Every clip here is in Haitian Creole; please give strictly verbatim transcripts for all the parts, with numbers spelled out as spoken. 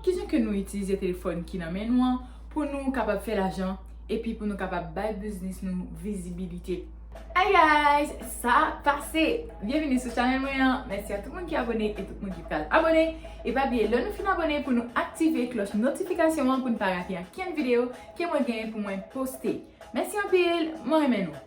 Kijan ke nou itilize telefòn ki nan men nou an pou nou kapab fè lajan epi pou nou kapab bay biznis nou vizibilite? Hey guys, sa pase? Byenvini sou chanèl mwen an. Mèsi a tout moun ki abone e tout moun ki pral abone. E pa bliye, lè nou fin abone, pou nou aktive klòch notifikasyon an pou n pa rate ankenn videyo ke mwen genyen pou mwen poste. Mèsi anpil, mwen renmen nou.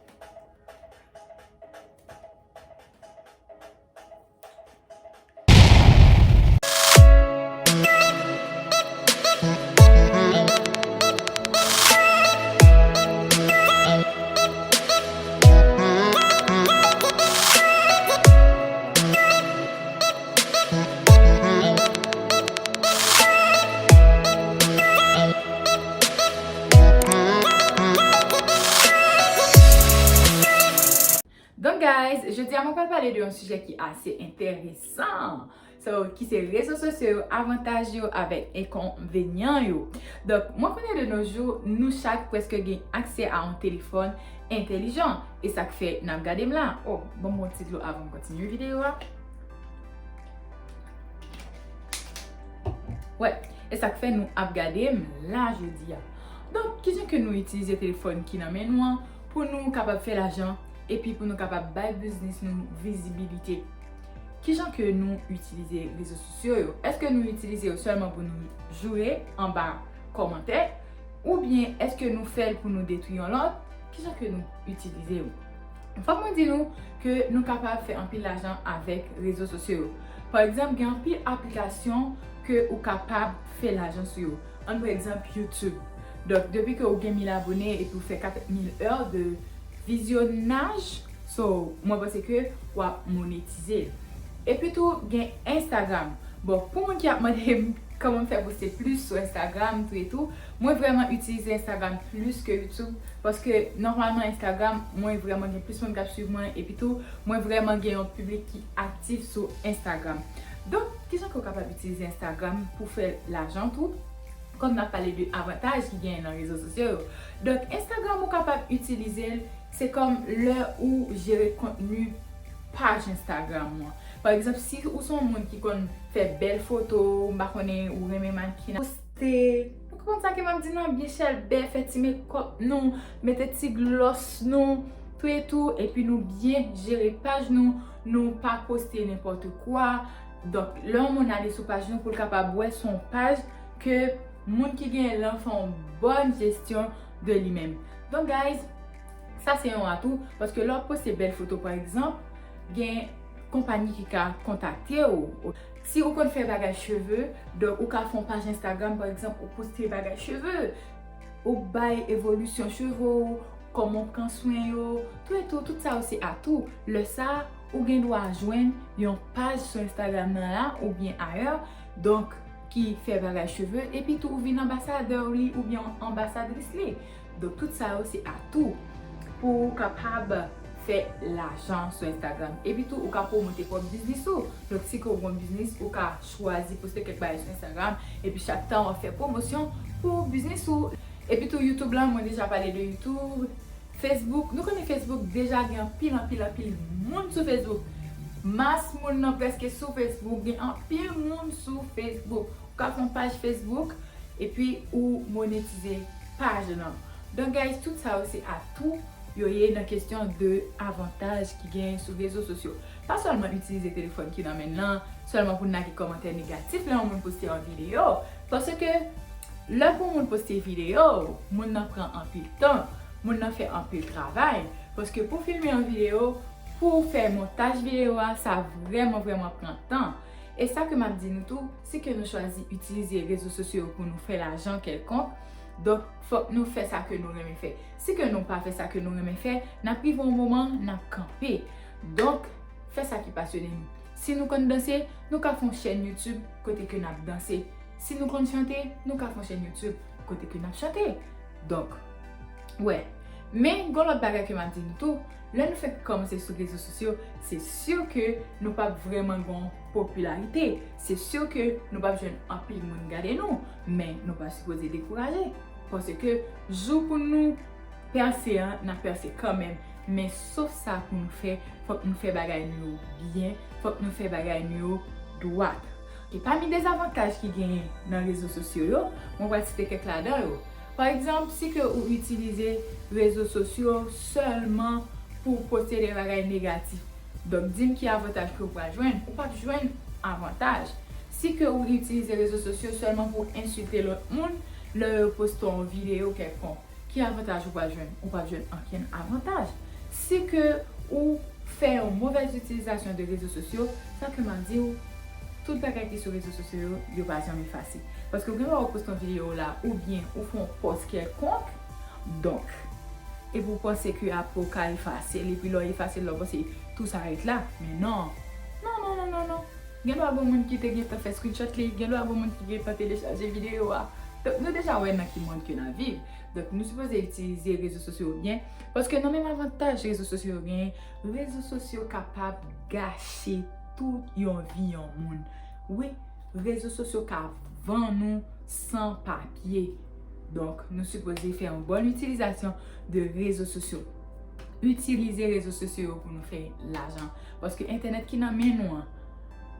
Donk, guys, jodi a mwen pral pale de yon sijè ki ase enteresan. So, ki se rezo sosyo yo, avantaj yo avèk enkonvenyan yo. Donk, mwen konnen de nos jours, nou chak prèske gen aksè a yon telefòn entèlijan. E sa k fè n ap gade m la. Oh, ban m yon ti dlo avan m kontinye videyo a. Wè, e sa k fè nou ap gade m la jodi a. Donk, kijan ke nou itilize telefòn ki nan men nou an pou nou kapab fè lajan epi pou nou kapab bay biznis nou vizibilite? Kijan ke nou itilize rezo sosyo yo? Èske nou itilize yo sèlman pou nou joure anba kòmantè? Oubyen èske nou fè l pou nou detwi yon lòt? Kijan ke nou itilize yo? Fòk mwen di nou ke nou kapab fè anpil lajan avèk rezo sosyo yo. Pa egzanp, gen anpil aplikasyon ke ou kapab fè lajan sou yo. Ann pran egzanp YouTube. Donk, depi ke ou gen mil abone epi ou fè kat mil è de vizyonaj, so, mwen panse ke w ap monetize l. Epi tou, gen Instagram. Bon, pou moun ki ap mande m kòman m fè poste plis sou Instagram, tou e tou, mwen vrèman itilize Instagram plis ke YouTube, paske nòmalman Instagram, mwen vrèman gen plis moun k ap swiv mwen, epi tou, mwen vrèman gen yon piblik ki aktif sou Instagram. Donk, kijan ke w kapab itilize Instagram pou fè lajan tou? Kòm n ap pale de avantaj ki genyen nan rezo sosyo yo. Donk, Instagram ou kapab itilize l, se kòm lè ou jere kontni paj Instagram ou an. Pa egzanp, si ou se yon moun ki konn fè bèl foto, m pa konnen, ou renmen mannequin, poste, ou konprann sa ke m ap di nan, byen chèlbè, fè ti mekòp nou, mete ti glòs nou, tou e tou, epi nou byen jere paj nou, nou pa poste nenpòt kwa. Donk, lè yon moun ale sou paj nou pou l kapab wè se yon paj ke moun ki genyen l lan fè yon bòn jesyon de li menm. Donk, guys, sa se yon atou, paske lè w ap poste bèl foto, pa egzanp, gen konpayi ki ka kontakte w. Si ou konn fè bagay cheve, donk ou ka fè yon paj Instagram, pa egzanp, ou poste bagay cheve, ou bay evolisyon cheve w, kòman w pran swen yo, tou e tou, tout sa yo se atou. Lè sa, ou gen dwa jwenn yon paj sou Instagram nan la, oubyen ayè, donk, ki fè bagay cheve, epi tou ou vin anbasadè li, oubyen anbasadris li. Donk, tout sa yo se atou pou ou kapab fè lajan sou Instagram. Epi tou, ou ka pwomote pwòp biznis ou. Donk, si ke ou gen yon biznis, ou ka chwazi poste kèk bagay sou Instagram, epi chak tan w ap fè pwomosyon pou biznis ou. Epi tou, YouTube lan, mwen deja pale de YouTube. Facebook, nou konnen Facebook deja gen anpil, anpil, anpil moun sou Facebook. Mas moun nan prèske sou Facebook, gen anpil moun sou Facebook. Ou ka fè yon paj Facebook, epi ou monetize paj lan. Donk, guys, tout sa yo se atou yo ye nan kesyon de avantaj ki genyen sou rezo sosyo. Pa sèlman itilize telefòn ki nan men n lan, sèlman pou n lage kòmantè negatif lè yon moun poste yon videyo. Paske lè pou moun poste videyo, moun nan pran anpil tan, moun nan fè anpil travay. Paske pou filme yon videyo, pou w fè montaj videyo a, sa vrèman, vrèman pran tan. E sa ke m ap di nou tou, si ke nou chwazi itilize rezo sosyo yo pou nou fè lajan kèlkonk, donk, fòk nou fè sa ke nou renmen fè. Si ke nou pa fè sa ke nou renmen fè, n ap rive yon moman, n ap kanpe. Donk, fè sa ki pasyone nou. Si nou konn danse, nou ka fè yon chèn YouTube kote ke n ap danse. Si nou konn chante, nou ka fè yon chèn YouTube kote ke n ap chante. Donk, wè. Men, gon lòt bagay ke m ap di nou tou, lè nou fèk kòmanse sou rezo sosyo, se si ke nou p ap vrèman gon popilarite. Se si ke nou p ap jwenn anpil moun gade nou, men nou pa sipoze dekouraje. Paske jou pou nou pèse an, n ap pèse kanmenm. Men sof sa pou nou fè, fòk nou fè bagay nou yo byen, fòk nou fè bagay nou yo dwat. E pami dezavantaj ki genyen nan rezo sosyo yo, mwen pral site kèk ladan yo. Pa egzanp, si ke ou itilize rezo sosyo sèlman pou poste de bagay negatif, donk di m ki avantaj ke ou pral jwenn, ou p ap jwenn avantaj. Si ke ou itilize rezo sosyo sèlman pou ensilte lòt moun, lè yo poste yon videyo kèlkonk, ki avantaj ou pral jwenn? Ou p ap jwenn ankenn avantaj. Si ke ou fè yon movèz itilizasyon de rezo sosyo, sa ke m ap di w, tout bagay ki sou rezo sosyo yo, yo pa janm efase. Paske ou gen dwa ou poste yon videyo la, oubyen ou fè yon pòs kèlkonk, donk, epi ou panse ke apre ou ka efase l, epi lè w efase l la, ou panse tout sa ret la. Men non. Non, non, non, non, non. Gen dwa gen moun ki te gentan fè screenshot li, gen dwa gen moun ki gentan telechaje videyo a. Donk, nou deja wè nan ki mond ke n ap viv. Donk, nou sipoze itilize rezo sosyo yo byen, paske nan menm avantaj rezo sosyo yo genyen, rezo sosyo kapab gache tout yon vi yon moun. Wi, rezo sosyo ka vann ou san papye. Donk, nou sipoze fè yon bòn itilizasyon de rezo sosyo. Itilize rezo sosyo yo pou nou fè lajan. Paske entènèt ki nan men nou an,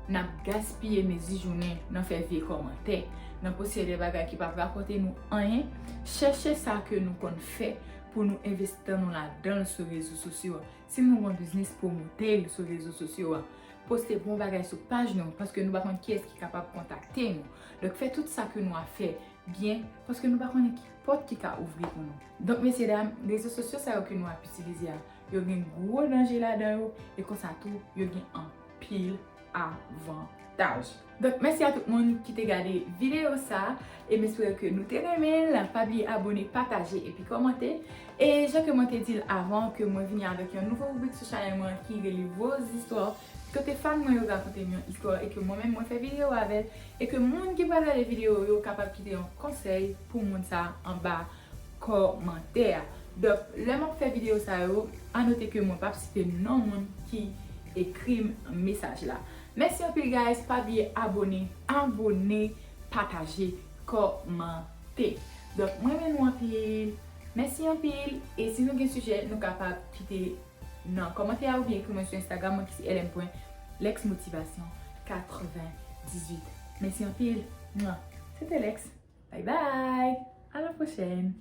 n ap gaspiye mezi jounen nan fè vye kòmantè, nan poste de bagay ki p ap rapòte nou anyen. Chèche sa ke nou konn fè pou nou envesti tan nou ladan l sou rezo sosyo a. Si nou gen yon biznis, pwomote l sou rezo sosyo a. Poste bon bagay sou paj nou, paske nou pa konn kiyès ki kapab kontakte nou. Donk, fè tout sa ke nou ap fè byen, paske nou pa konnen ki pòt ki ka ouvri pou nou. Donk, mesye dam, rezo sosyo sa yo ke nou ap itilize a, yo gen gwo danje ladan yo, e konsa tou, yo gen anpil avantaj. Donk, mèsi a tout moun ki te gade videyo sa, e m espere ke nou te renmen l. Pa bliye abone, pataje, epi kòmante. E jan ke mwen te di l avan, ke mwen vini avèk yon nouvo ribrik sou chanèl mwen ki rele Vozistwa, kote fan mwen yo rakonte m yon istwa, e ke mwen menm mwen fè videyo avè l, e ke moun ki pral gade videyo yo kapab kite yon konsèy pou moun sa anba kòmantè a. Donk, lè m ap fè videyo sa yo, anote ke mwen p ap site non moun ki ekri m mesaj la. Mèsi anpil, guys. Pa bliye abone, abone, pataje, kòmante. Donk, mwen renmen nou anpil. Mèsi anpil. E si nou gen sijè, nou kapab kite nan kòmantè a oubyen ekri mwen sou Instagram mwen ki se L M pwen Lex Motivation katrevenndizwit. Mèsi anpil. Mwa. Se te Lex. Bye bye. À la prochaine.